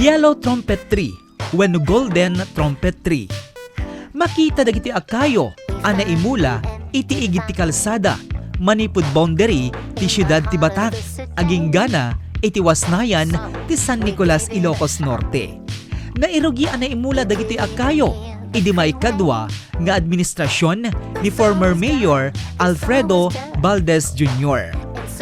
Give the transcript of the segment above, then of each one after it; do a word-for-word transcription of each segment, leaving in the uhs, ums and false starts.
Yellow Trumpet Tree wenno Golden Trumpet Tree. Makita dagiti akayo a naimula iti igid ti kalsada manipud boundary ti siudad ti Batac, aginggana iti wasnayan ti San Nicolas, Ilocos Norte. Nairugi a naimula dagiti akayo idi maikadua nga administrasyon ni former Mayor Alfredo Valdez Junior.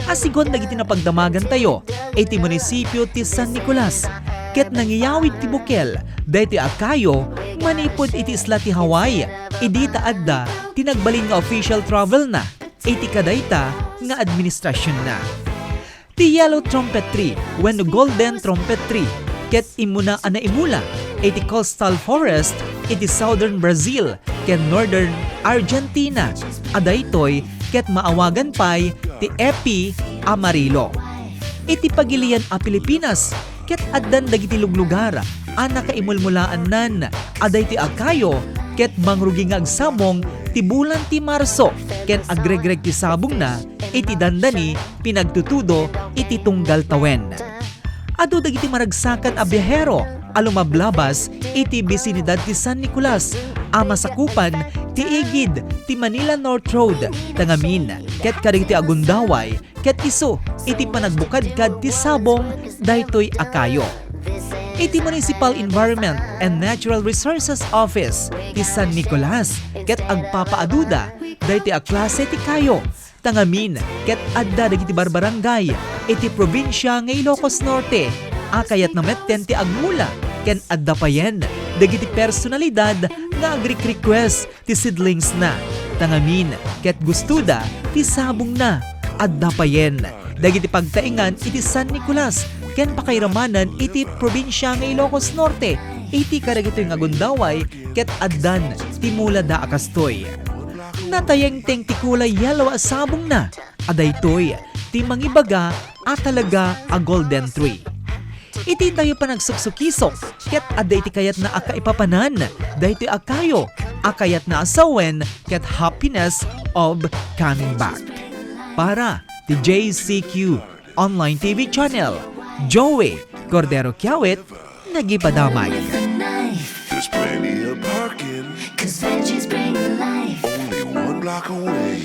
Asigon dagiti napagdamagantayo iti munisipio ti San Nicolas, ket nangiyawid ti bukel daytoy akayo manipud iti isla ti Hawaii, idi ta adda ti nagbalin nga official travelna iti kadayta nga administrasionna. Ti Yellow Trumpet Tree wenno Golden Trumpet Tree ket immuna a naimula iti coastal forest iti southern Brazil ken northern Argentina, a daytoy ket maawagan pay ti Epi Amarillo. Iti pagilian a Pilipinas ket addan dagiti luglugar a nakaimulmulaannan a daytoy akayo ket mangrugi nga agsabong ti bulan ti Marso ken agregreg ti sabongna iti dandani pinagtutudo iti tunggal tawen. Adu dagiti maragsakan a biahero a lumablabas iti bisinidad ti San Nicolas a masakupan ti igid ti Manila North Road, tangamin ket kadagiti agundaway ket isu iti panagbukadkad ti sabong daytoy akayo. Iti Municipal Environment and Natural Resources Office ti San Nicolas ket agpapaaduda daytoy a klase ti kayo, tangamin ket adda dagiti barbarangay iti probinsia nga Ilocos Norte a kayatna metten ti agmula ken adda payen dagiti personalidad nga agrik-request ti seedlingsna, tangamin ket gustoda ti sabongna. Adda payen dagiti pagtaengan iti San Nicolas ken pakairamanan iti probinsia nga Ilocos Norte iti kadagitoy nga gundaway ket addan ti mulada a kastoy. Natayengteng ti kulay yellow a sabongna a daytoy ti mangibaga a talaga a golden tree. Iti tayo panagsuksukisok ket adda iti kayatna a kaipapanan daytoy a kayo a kayatna a sawen ket happiness of coming back. Para ti J C Q Online T V Channel, Joey Cordero Kiawit, nagipadamag. There's plenty of parking. Cause veggies bring life. Only one block away.